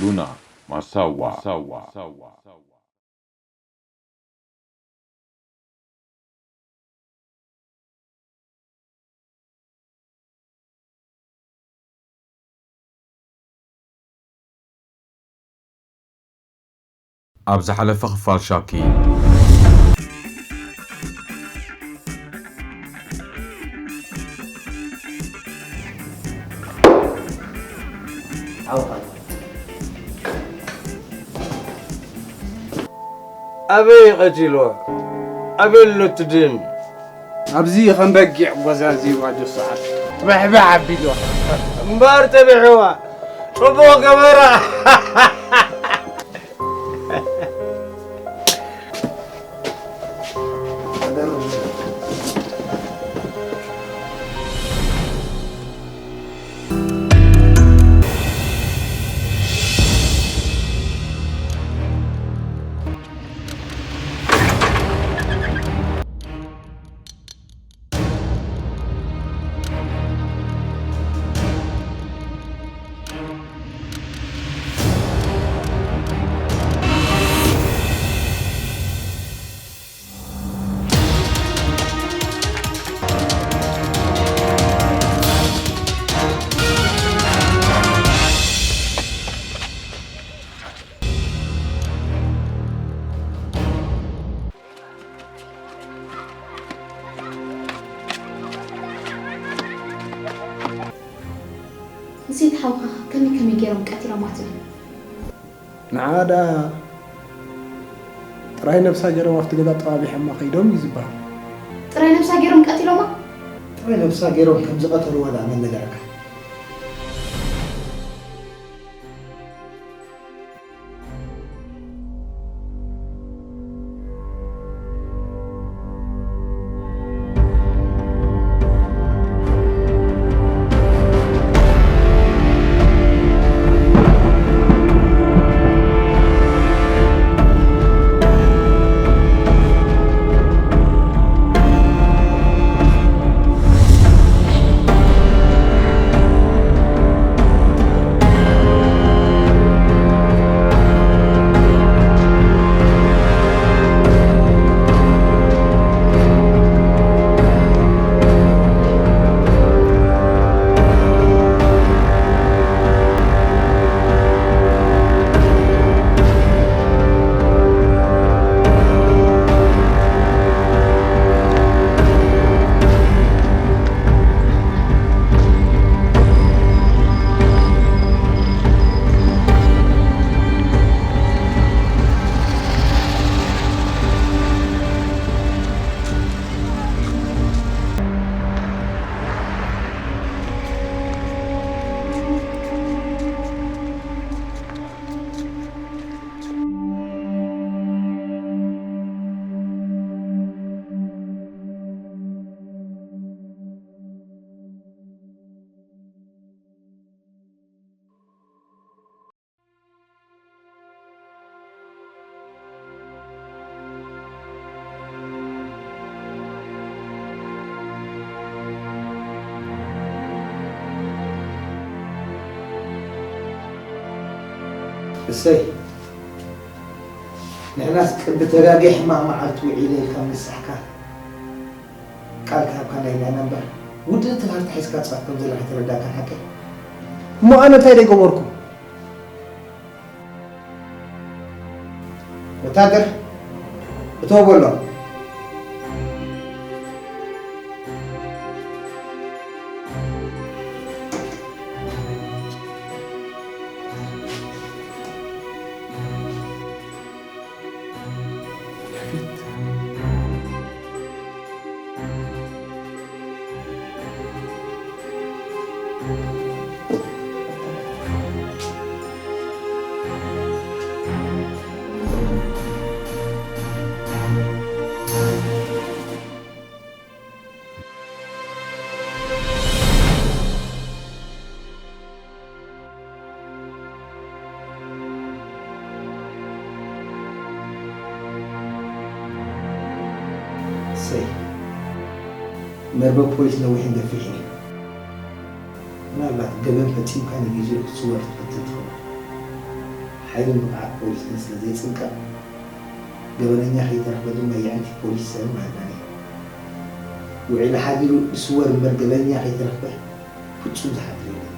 ሉና ማሳዋ። ኣብ ዝሓለፈ ክፋል ሻኪ። ኣበይ ቀቲልዋ? ኣበይ ኣሎ እቲ ድም? ኣብዚ ከም በጊዕ ጎዛዚዋ ዶ ሰዓት ብሕብሕ ኣቢልዋ። እምበር ጠቢሕዋ። ጽቡቕ ገበራ። ንሴት ሓውካ ከመይ ከመይ ገይሮም ቀቲሎማ ትብል? ንዓ ደኣ ጥራይ ነብሳ ገይሮም ኣብቲ ገዛ ጠባቢሖማ ከይዶም እዩ ዝበሃል። ጥራይ ነብሳ ገይሮም ቀቲሎማ? ጥራይ ነብሳ ገይሮም ከም ዝቐተልዋ ደኣ መን ነገረካ? እሰይ፣ ንሕናስ ቅዲ ተጋጊ ሕማቕ መዓልቲ ውዒለ ኢልካ ምንሳሕካ ቃል ክሃብካና ኢልና ኢና እምበር፣ ውድእቲ ካርታ ሒዝካ ትጻወት ከም ዘለኻ ኣይተረዳእካን ሓቀይ? እሞ ኣነ እንታይ ደይገበርኩ? ወታደር፣ እተው በሎ። እሰይ፣ መርበብ ፖሊስ ነዊሕን ገፊሕን እዩ። ምናልባት ገበን ፈጺምካ ንግዜኡ ክትስወር ትፈትን ትኸውን። ሓይልን ብቕዓት ፖሊስ ግን ስለ ዘይጽንቀቕ፣ ገበነኛ ከይተረኽበ ድማ የዕንቲ ፖሊስ ሰብ ምሃብና ነይሩ። ውዒሉ ሓዲሩ ዝስወር እምበር ገበነኛ ከይተረኽበ ፍጹም ዝሓድር የለን።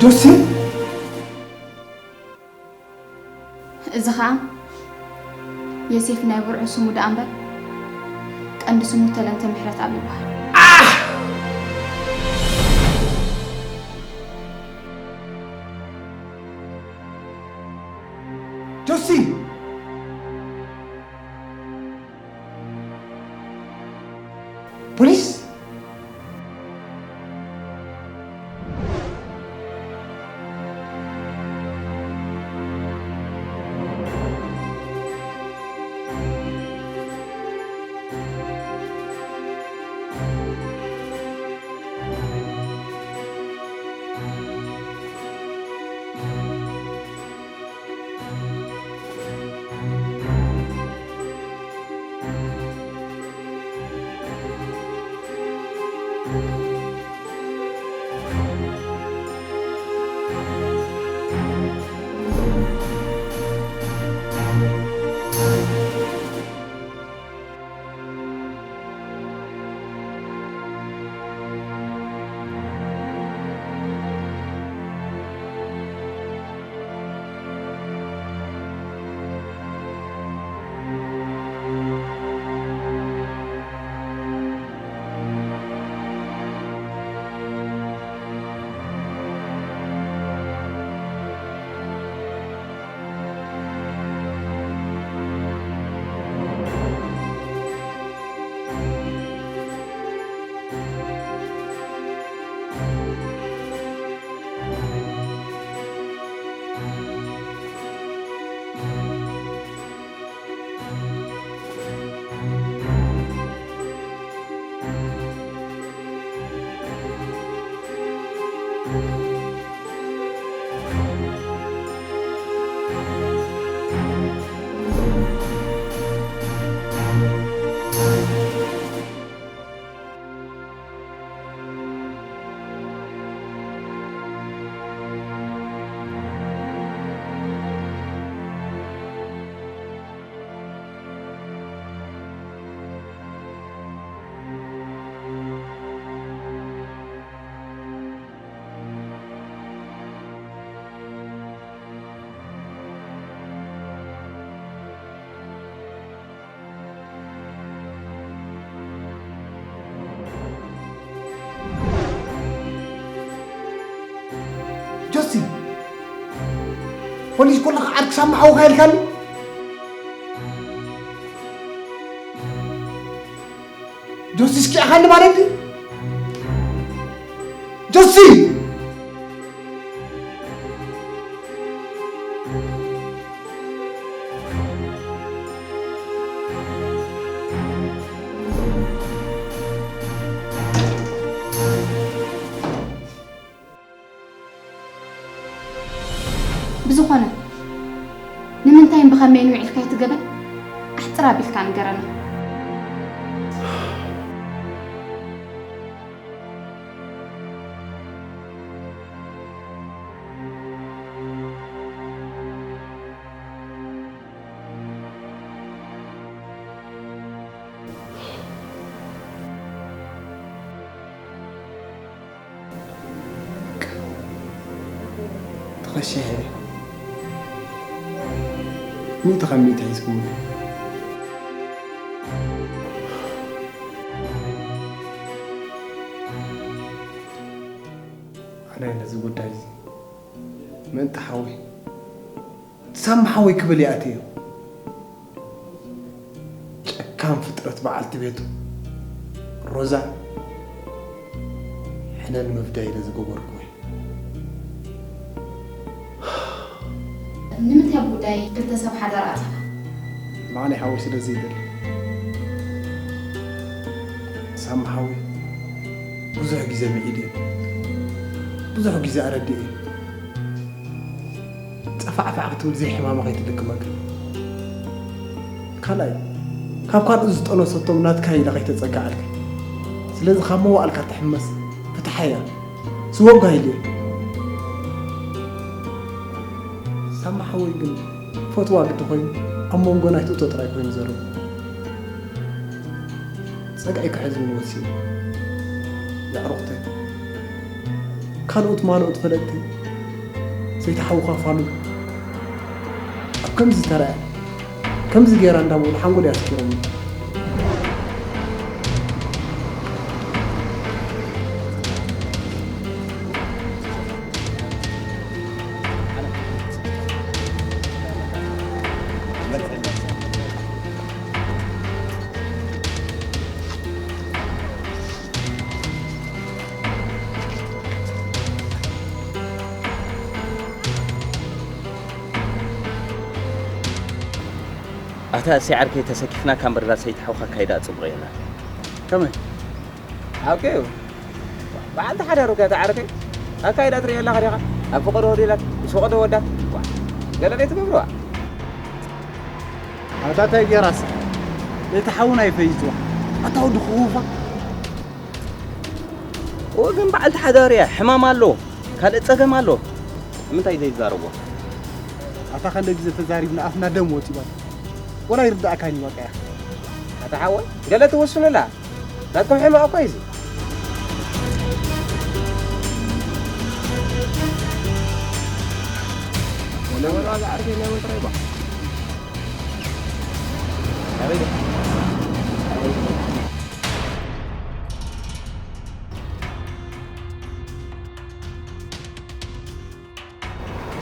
ጆሲ? እዚ ኸኣ ዮሴፍ ናይ ብርዑ ስሙ ደኣ እምበር ቀንዲ ስሙ ተለንተ ምሕረትኣብ ይበሃል። ጆሲ! ፖሊስ? ጆሲ፣ ፖሊስ ኮለኻ ዓርኪ ሳማ ሓውካ ኢልካኒ? ጆሲ፣ እስኪዕኻኒ ማለት ድዩ? ጆሲ! ብዝኾነ፣ ንምንታይን ብኸመይን ውዒልካ እቲ ገበን ኣሕጽር ኣቢልካ ንገረና። ተኸሲሐ እየ። ሚእቲ ካብ ሚእቲ ሒዝኩምኒ። ኣነ ነዚ ጉዳይ እዚ ምእንቲ ሓወይ፣ ሳሚ ሓወይ ክብል እየ ኣትየዮ። ጨካን ፍጥረት በዓልቲ ቤቱ ሮዛ ንመፍዳይ ኢለ ዝገበርኩ እዩ። ንምንታይ ኣብ ጉዳይ ክልተ ሰብ ሓዳር ኣተኻ? ንዓይ ሓወይ ስለ ዘይደሊ። ሳሚ ሓወይ ብዙሕ ግዜ ምዒድ እየ። ብዙሕ ግዜ ኣረዲእ እየ። ጸፋዕፋዕ ክትብል ዘይሕማማ ከይትልክመካ። ካልኣይ ካብ ካልኦት ዝጠነሰቶም ናትካ ኢላ ከይተጸግዓልካ። ስለዚ ካብ መዋእልካ ትሕመስ ፍትሓያ። ስወጋ ኢሉ እየ። ሳማ ሓወይ ግን ፈትዋ ግዲ ኮይኑ ኣብ መንጎ ናይ ትእቶ ጥራይ ኮይኑ ዘረቡ። ጸግዒ ክሕዝኒ ወሲኑ። የዕሩኽተይ ካልኦት ማልኦት ፈለጥተይ ዘይተሓውኻ ፋሉል ኣብ ከምዚ ተራእያ ከምዚ ገይራ እንዳበሉ ሓንጎል ኣስኪሮም። ኣታ እሰይ ዓርከይ ተሰኪፍናካ እምበር ዳስ ኣይትሓውካ ኣካይዳ ጽቡቕ የላ። ከመይ? ሓቂ እዩ። በዓልቲ ሓዳር እኮ እያ እታ ዓርከይ። ኣካይዳ ትርእየላ ከዲኻ ኣብ ፈቐዶ ሆቴላት ምስ ፈቐዶ ወዳት ዋ፣ ገለ ደይ ትገብርዋ። ኣታ እንታይ ገይራስ ነቲ ሓውና ይፈይዝዋ። ኣታ ወዲ ክውፋ። እወ ግን በዓልቲ ሓዳር እያ፣ ሕማም ኣሎ፣ ካልእ ጸገም ኣሎ። ንምንታይ ዘይዛረብዋ? ኣታ ከንደ ግዜ ተዛሪብና ኣፍና ደም ወጺዋ። ወላ ይርዳእካኒ በቃ እያ። ኣታ ሓወይ ገለ ትውስኑላ። ናትኩም ሕማቕ እኮ እዩ እዚ።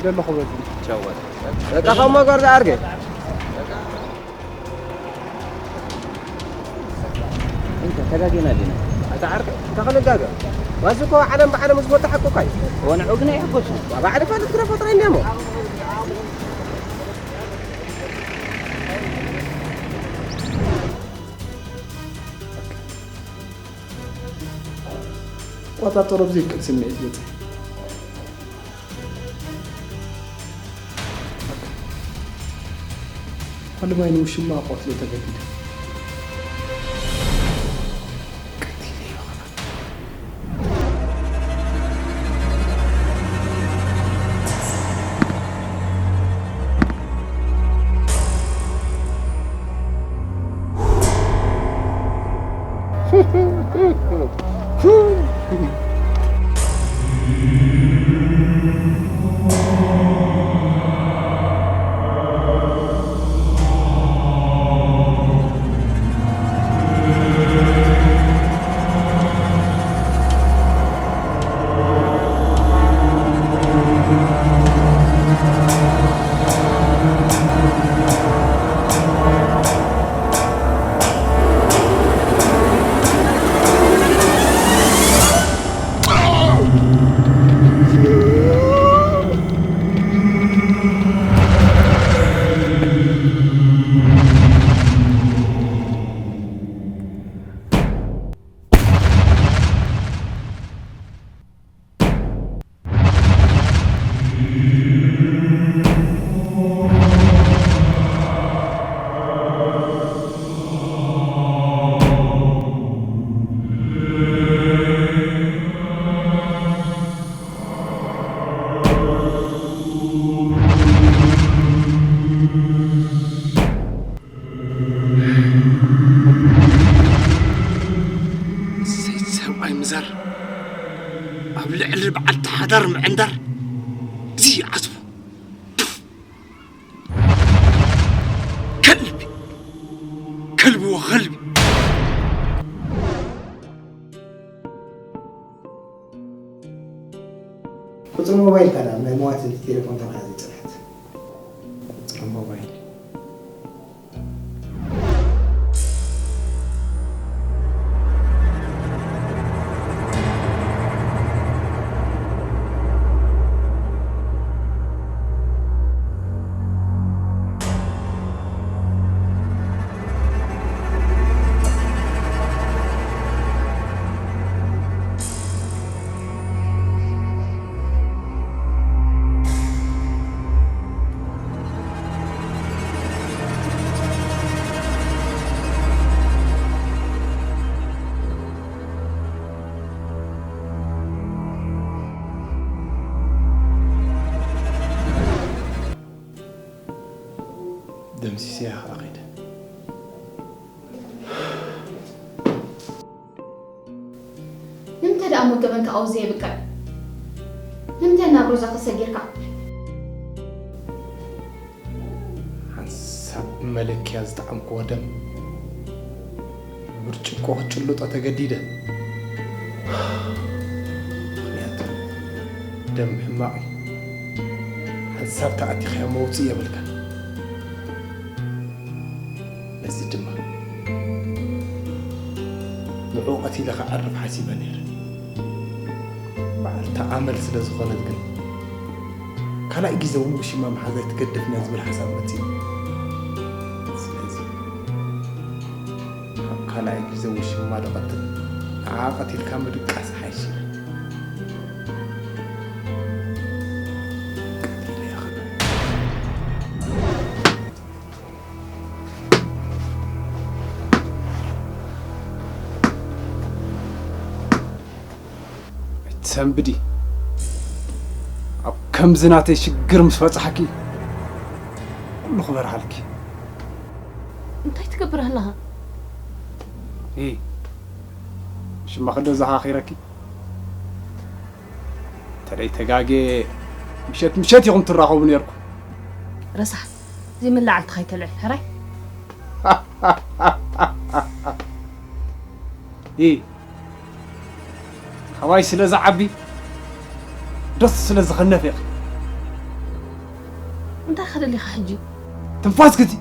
ደለኹ በዚ ቻው በል። በቃ ካብ መገር ዝኣርገ እንተ ተጋጌና ዲና። ኣታ ዓርከ እንታይ ክንጋገ? ዋዚ እኮ ዓለም ብዓለም ዝወጣ ሓቂ እኮ እዩ። ወንዑ ግን ኣይሕጎስን። ባዕሉ ፈልጥ ግረፎ ጥራይ እንዲያሞ። ቆጣጠሮ ብዘይክእል ስምዒት ገጸ ሓለማይ ንውሽማ ቆትሎ ተገዲደ። ቀቲለዮ ኸዓ። ሰይድ ሰብኣይ ምዛር ኣብ ልዕሊ በዓልቲ ሓዳር ምዕንዳር እዚ ዓስቡ ከልቢ ከልቢ ወኸልቢ። ቁፅሪ ሞባይል ካልኣ ናይ መዋቲ ቴሌፎን ተባሂላ ዘይፅንሐት ቁፅሪ ሞባይል። ደኣ ሞት ገበንካ ኣብኡ ዘየብቅዕ? ንምንታይ ናብ ሮዛ ከሰጊርካ? ሓንሳብ ብመለክያ ዝጠዓምክዎ ደም ብብርጭቆ ክጭልጦ ተገዲደ። ምኽንያቱ ደም ሕማቕ እዩ። ሓንሳብ ተኣቲኽዮ መውጽኢ የብልካን። ነዚ ድማ ንዕኡ ቀቲለ ክዓርፍ ሓሲበ ነይረ። በዓልቲ ኣመል ስለ ዝኾነት ግን ካልኣይ ግዜ እውን ውሽማ መሓዛ ኣይትገድፍን እያ ዝብል ሓሳብ መጺኡ። ስለዚ ካብ ካልኣይ ግዜ ውሽማ ድቐትል ንዓ ቀቲልካ ምድቃስ ሓይሽ ኢለ ቀቲለ ይኽእል። ኣይትሰንብዲ። ኣብ ከምዚ ናተይ ሽግር ምስ በጻሕኪ ኩሉ ክበርሃልኪ። እንታይ ትገብር ኣለኻ? እ ሽማኺ ዶ ዘኻኺረኪ? ተደይ ተጋጌ ምሸት ምሸት ኢኹም ትራኸቡ ነርኩ። ረሳሕ፣ ዘይመላዓልትኻ ኣይተልዕል፣ ሕራይ። እ ካባይ ስለ ዝዓቢ ደስ ስለ ዝኸነፍ ኢኺ። እንታይ ከደሊኻ ሕጂ? ትንፋስ ግዚ።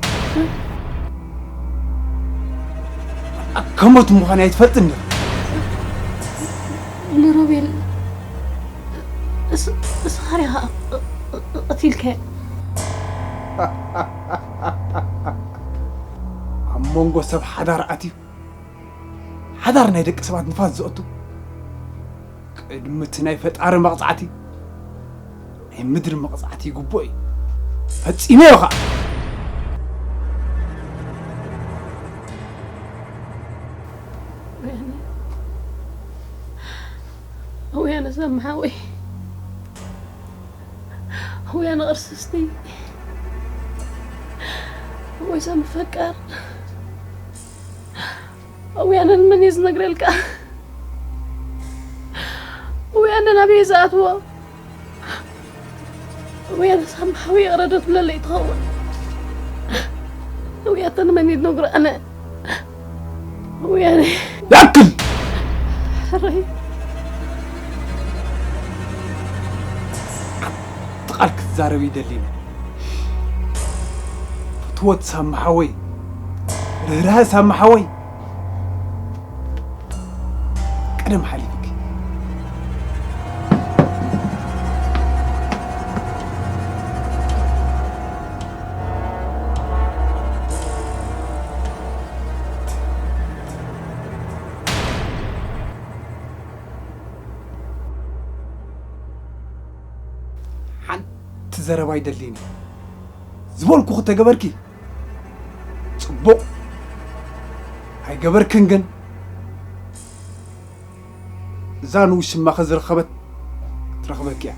ከሞት ምዃን ኣይትፈልጥን ዲኻ? ንሮቤል እስ- እስኻ ዲኻ ቀቲልካዮ? ኣብ መንጎ ሰብ ሓዳር ኣትዩ ሓዳር ናይ ደቂ ሰባት ንፋስ ዘእቱ፣ ቅድሚ እቲ ናይ ፈጣሪ መቕጻዕቲ ናይ ምድሪ መቕጻዕቲ ይግብኦ እዩ። ፈጺመዮ ኸኣ። ወያነ፣ ወያነ ሰማሓወይ፣ ወያነ ቅርስስቲ፣ ወይሳ ምፈቀር፣ ወያነ ንመን እየ ዝነግረልካ? ወያነ ናበይ እየ ዝኣትዎ? ወያነ ሳምሓዊ ይቕረ ዶ ትብለለይ ትኸውን? ወያተ ንመን እየ ዝነግሮ ኣነ? ወያነ። ያክል! ሕራይ። ሓንቲ ቃል ክትዛረብ ይደሊ። ፍትወት ሳምሓወይ፣ ርህራሀ ሳምሓወይ፣ ቀደም ሓሊፍኪ። ሓንቲ ዘረባ ኣይደልይን። ዝበልኩ ክተገበርኪ ጽቡቕ። ኣይገበርክን ግን እዛ ንውሽማኺ ዝረኸበት ትረኽበኪ እያ።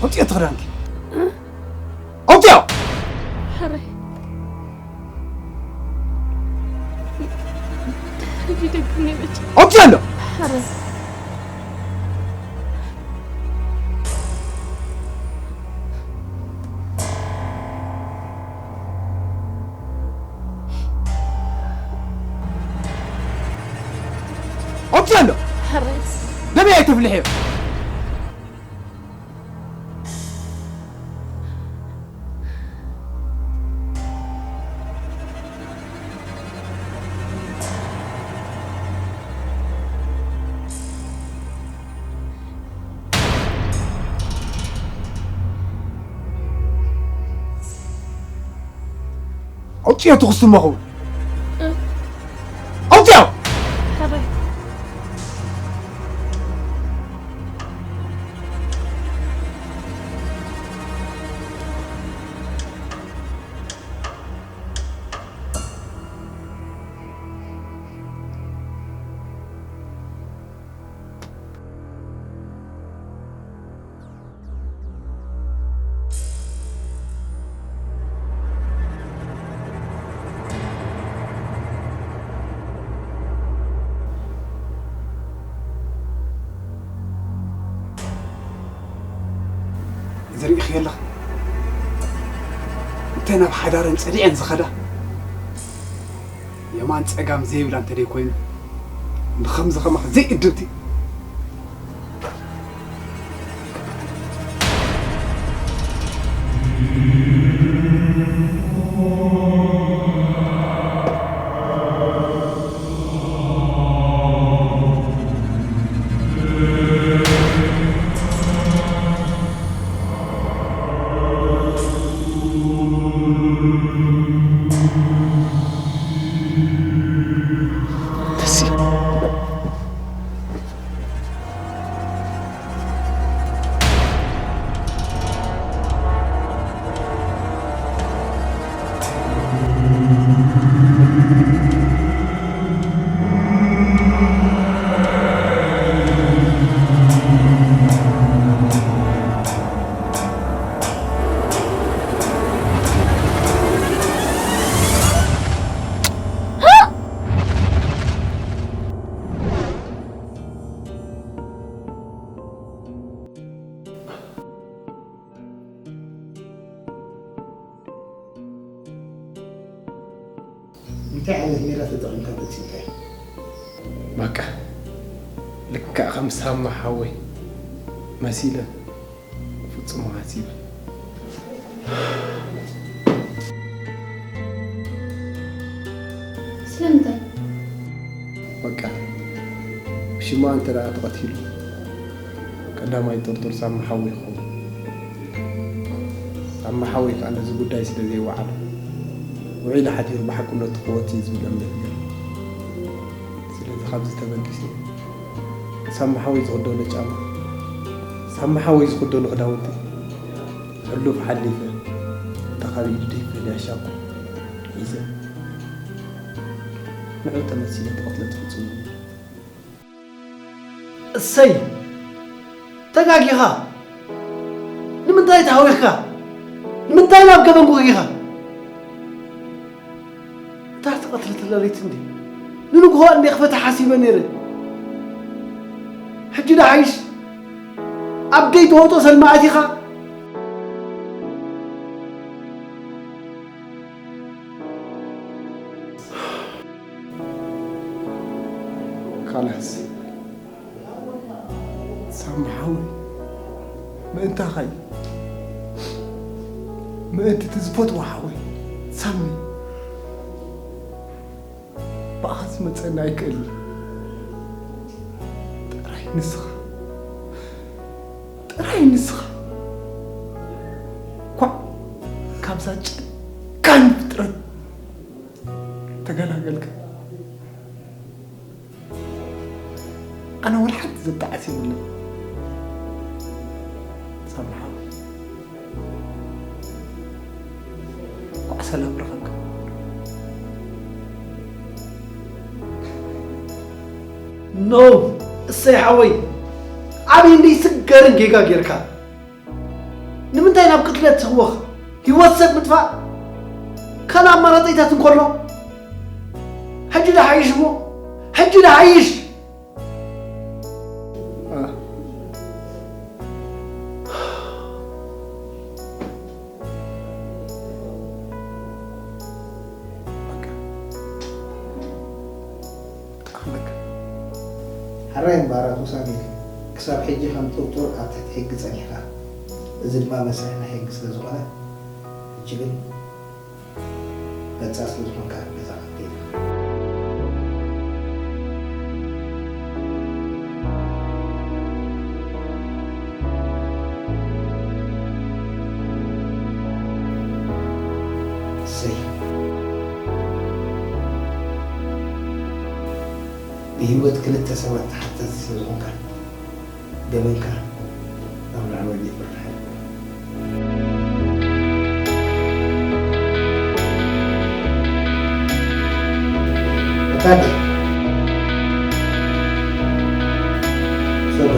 ኣውፅኦ እቲ ክዳንኪ። ኣውፅኦ! ሕራይ። ሕጂ ደቅኒ በጃ። ኣውፅኦ ኣሎ። ሕራይ። ኣውፅኦ ኣሎ። ሕራይ። ደመይ ኣይተፍልሕዮ። ኣውፅኦ እቲ ክስሞ ኸውን። ኣውፅኦ! ሕራይ። ዝርእኺ ኣለኽ? እንተ ናብ ሓዳረን ጸሊዐን ዝኸዳ፣ የማን ጸጋም ዘይብላ እንተ ደይኮይኑ፣ ንኸምዚ ከማኽ ዘይእድብቲ። እንታይ ዓይነት ሜላ ተጠቒምካ ፈጺምካዮ? በቃ፣ ልክዕ ከም ሳማ ሓወይ መሲለ ፍጹም ሓሲበ። ስለምንታይ? በቃ፣ ብሽማ እንተ ደኣ ተቐቲሉ፣ ቀዳማይ ጥርጡር ሳማ ሓወይ ይኸውን። ሳማ ሓወይ ከኣ ነዚ ጉዳይ ስለ ዘይወዓሎ፣ ውዒሉ ሓዲሩ ብሓቅነቱ ክወጽእ እዩ ዝብል እምነት ነይሩ። ስለዚ ካብዚ ተበጊሱ፣ ሳማ ሓወይ ዝኽደኖ ጫማ፣ ሳማ ሓወይ ዝኽደኖ ክዳውንቲ፣ ሕሉፍ ሓሊፈ፣ እንተ ካብ ኢዱ ደይፈልያ ሻኩ ሒዘ፣ ንዑ ተመሲለ ተቐትለ ትፍጽሙ። እሰይ! ተጋጊኻ! ንምንታይ ተሃዊኽካ? ንምንታይ ናብ ገበን ጉጊኻ? እታ ዝተቐትለት ለለይቲ እንዲ ንንግሆ እንዲ ክፈታ ሓሲበ ነይረ። ሕጂ ዶ ሓይሽ? ኣብ ደይ ተወጦ ሰልሚ ኣቲኻ? ካላስ፣ ሳሚ ሓወይ፣ ምእንታኻ እዩ። ምእንቲ እቲ ዝፈትዎ ሓወይ ሳሚ፣ ብኣኻ ዝመጸኒ ኣይክእልን። ጥራይ ንስኻ፣ ጥራይ ንስኻ። ኳዕ ካብዛ ጨካን ፍጥረት ተገላገልካ። ኣነ ወላ ሓንቲ ዘጣዕስ የብለይ። ሳሚ ሓወይ፣ እንኳዕ ሰላም ረኸብካ። ኖ፣ እሰይ ሓወይ፣ ዓብዪ እንዲ ስገርን ጌጋ ጌርካ። ንምንታይ ናብ ቅትለት ትህወኽ? ህይወት ሰብ ምጥፋእ ካልእ ኣማራጺታት እንከሎ፣ ሕጂ ዶ ሓይሽ እሞ? ሕጂ ዶ ሓይሽ? አ። በቃ። ጠቕለካ። ሕራይ እምበኣር ኣቶ ሳሚኤል፣ ክሳብ ሕጂ ከም ጥርጡር ኣብ ትሕቲ ሕጊ ጸኒሕካ። እዚ ድማ መስርሕ ናይ ሕጊ ስለ ዝኾነ፣ ሕጂ ግን ነጻ ስለ ዝኾንካ ገዛኻ ትከይድ ኢኻ። እሰይ። ብህይወት ክልተ ሰባት ተሓታቲ ስለ ዝኾንካ፣ ገበንካ ናብ ላዕለዋይ ቤት ፍርዲ ሓይል። ወታደር። ሰባ።